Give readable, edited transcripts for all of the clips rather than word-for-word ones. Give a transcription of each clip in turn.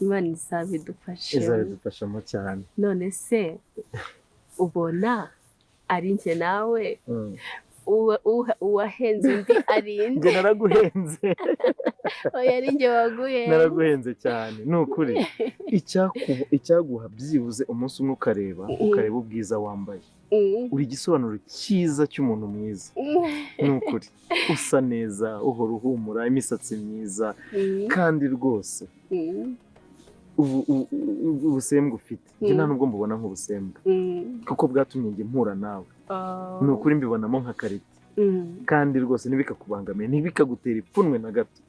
Imana izabidufashemo. Izabidufashamo cyane. None se ubona ari njye nawe, uwahenze undi ari inde? Njye naraguhenze. Oya, ari njye waguhenze. Naraguhenze cyane, ni ukuri. Icyaguha byibuze umunsi umwe ukareba ubwiza wambaye, uri igisobanuro cyiza cy'umuntu mwiza, ni ukuri. Usa neza, uhora uhumura, imisatsi myiza, kandi rwose ubusembwa ufite njye nta nubwo mbubona nk'ubusembwa, kuko bwatumye njye mpura nawe. Ni ukuri mbibonamo nka qualité, kandi rwose ntibikakubangamire, ntibikagutera ipfunwe na gato,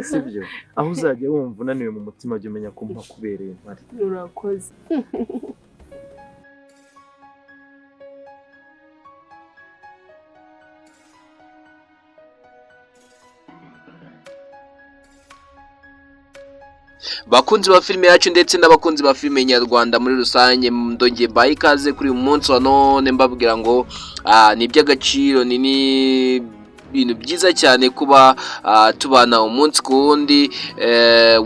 sibyo? Aho uzajya wumva unaniwe mu mutima, jya umenya ko mpakubereye mpari. Urakoze. Bakunzi ba filime yacu ndetse n'abakunzi ba filime nyarwanda muri rusange, ndongeye mbaye ikaze kuri uyu munsi wa none, mbabwira ngo ni iby'agaciro, ni ibintu byiza cyane kuba tubana umunsi ku wundi.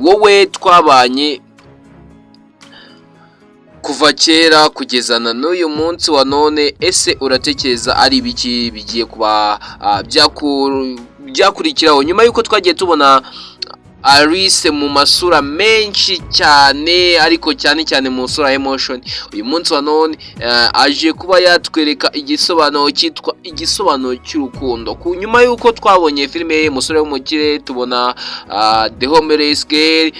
Wowe twabanye kuva kera kugeza na n'uyu munsi wa none, ese uratekereza ari ibiki bigiye kuba byakurikiraho nyuma y'uko twagiye tubona Alice mu masura menshi cyane, ariko cyane cyane mu sura ya emotion? Uyu munsi wa none aje kuba yatwereka igisobanuro cyitwa igisobanuro cy'urukundo. Ku nyuma y'uko twabonye filime Umusore w'Umukire, tubona The Homeless Girl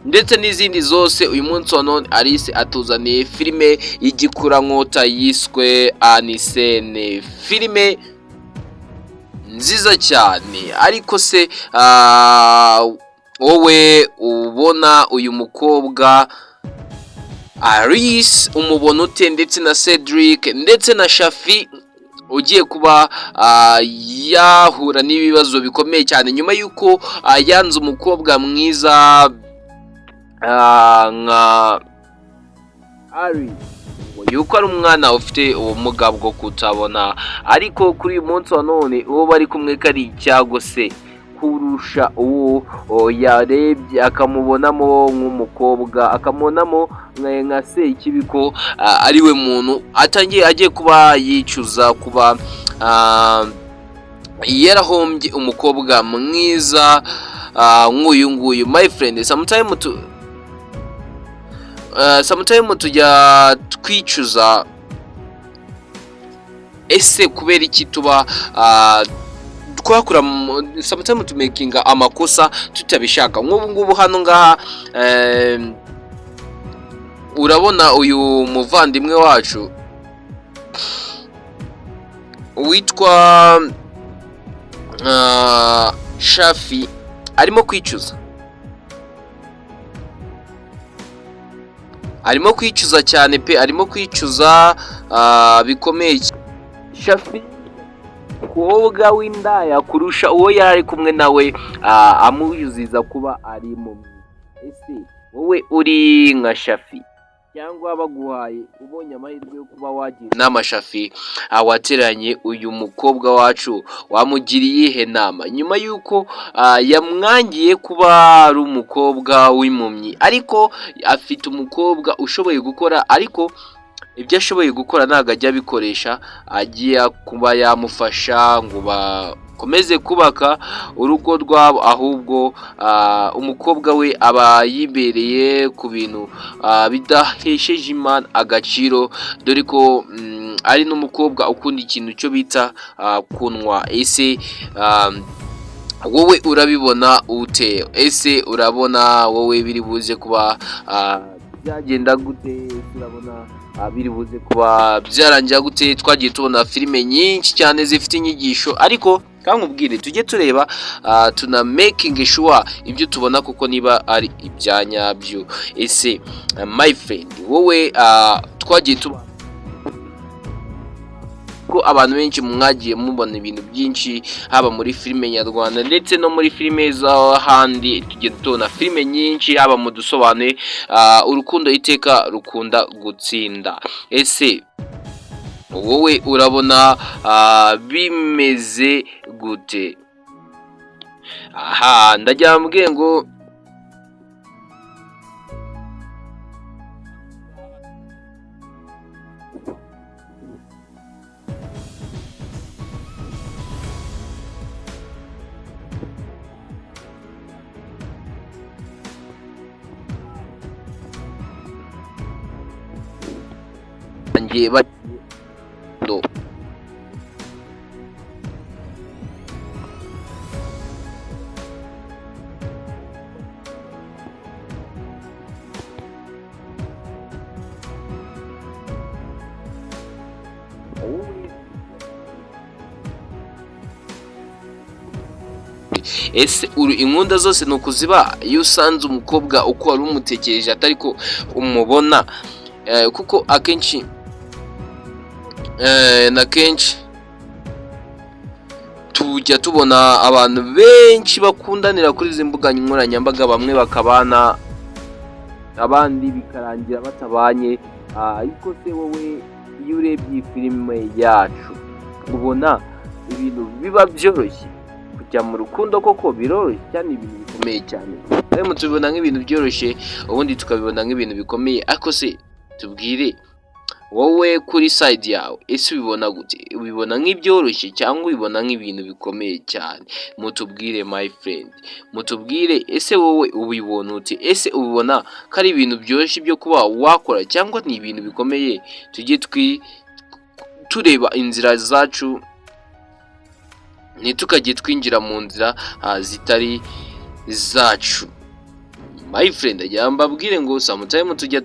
ndetse n'izindi zose, uyu munsi wa none Alice atuzaniye filime y'igikurankota yiswe Anisene, filime nziza cyane. Ariko se wowe ubona uyu mukobwa Alice umubona ute, ndetse na Cedric ndetse na Shafi ugiye kuba yahura n'ibibazo bikomeye cyane nyuma y'uko yanze umukobwa mwiza nka Alice, yuko ari umwana ufite ubumuga bwo kutabona? Ariko kuri uyu munsi wa none uwo bari kumwe ko ari icyago se kurusha uwo yarebye akamubonamo nk'umukobwa, akamubonamo nka Sekibi, ko ari we muntu atangiye agiye kuba yicuza kuba yarahombye umukobwa mwiza nk'uyu nguyu? My friend, sometime tujya twicuza, ese kubera iki tuba twakora sometime tumakinga amakosa tutabishaka? Nk'ubu ngubu hano ngaha urabona uyu muvandimwe wacu witwa Shafi arimo kwicuza, arimo kwicuza cyane pe, arimo kwicuza bikomeye. Shafi, umukobwa w'indaya kurusha uwo yari ari kumwe nawe, amuziza kuba ari mu. Ese wowe uri nka Shafi, cyangwa baguhaye, ubonye amahirwe yo kuba wagira inama Shafi wateranye uyu mukobwa wacu, wamugiriye iyihe nama nyuma y'uko yamwangiye kuba ari umukobwa w'impumyi, ariko afite umukobwa ushoboye gukora, ariko ibyo ashoboye gukora ntabwo ajya abikoresha, agiye kuba yamufasha ngo bakomeze kubaka urugo rwabo, ahubwo umukobwa we aba yibereye ku bintu bidahesheje Imana agaciro, dore ko ari n'umukobwa ukunda ikintu cyo bita kunywa? Ese wowe urabibona ute? Ese urabona wowe biri buze kuba byagenda gute? Turabona biri buze kuba byarangira gute? Twagiye tubona filime nyinshi cyane zifite inyigisho, ariko kankubwire, tujye tureba tuna making sure ibyo tubona kuko niba ari ibya nyabyo. Ese my friend, wowe twagiye tuba ko abantu benshi mwagiye mubona ibintu byinshi, haba muri filime nyarwanda ndetse no muri filime z'ahandi, tugenda tubona filime nyinshi, haba mu dusobanuye, urukundo iteka rukunda gutsinda. Ese wowe urabona bimeze gute? Aha ndagira mbwiye ngo Bagiye do. Ese uru inkunda zose ni ukuziba? Iyo usanze umukobwa uko wari umutekereje atari ko umubona, kuko akenshi na kenshi tujya tubona abantu benshi bakundanira kuri izi mbuga nkoranyambaga, bamwe bakabana, abandi bikarangira batabanye. Ariko se wowe iyo urebye iyi filime yacu, ubona ibintu biba byoroshye kujya mu rukundo? Koko biroroshye cyane, ibintu bikomeye cyane. Ariko tubibona nk'ibintu byoroshye, ubundi tukabibona nk'ibintu bikomeye. Ariko se tubwire wowe kuri side yawe, ese ubibona gute? Ubibona nk'ibyoroshye cyangwa ubibona nk'ibintu bikomeye cyane? Mutubwire, my friend, mutubwire. Ese wowe ubibona ute? Ese ubibona ko ari ibintu byoroshye byo kuba wakora, cyangwa ni ibintu bikomeye? Tujye tureba inzira zacu, ntitukajye twinjira mu nzira zitari zacu. My friend, agira mbabwire ngo sometime tujya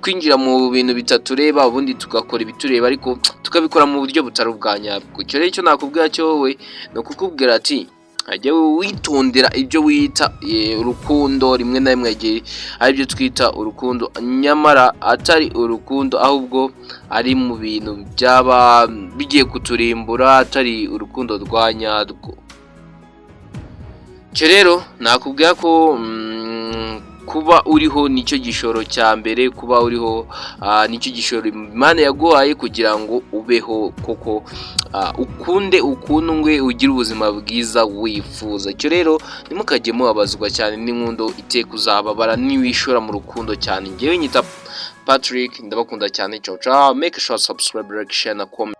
twinjira mu bintu bitatureba, ubundi tugakora ibitureba, ariko tukabikora mu buryo butari ubwa nyabwo. Icyo rero, icyo nakubwira cyo wowe ni ukukubwira ati hajya witondera ibyo wita urukundo. Rimwe na rimwe igihe ari byo twita urukundo, nyamara atari urukundo, ahubwo ari mu bintu byaba bigiye kuturimbura, atari urukundo rwa nyarwo. Icyo rero nakubwira ko kuba uriho nicyo gishoro cya mbere. Kuba uriho nicyo gishoro Imana yaguhaye kugira ngo ubeho koko, ukunde, ukundwe, ugire ubuzima bwiza wifuza. Icyo rero, ntimukajye mubabazwa cyane n'inkundo, iteka uzababara niwishora mu rukundo cyane. Ngewe nyita Patrick, ndabakunda cyane. Ciao ciao, make sure subscribe, like, share na comment.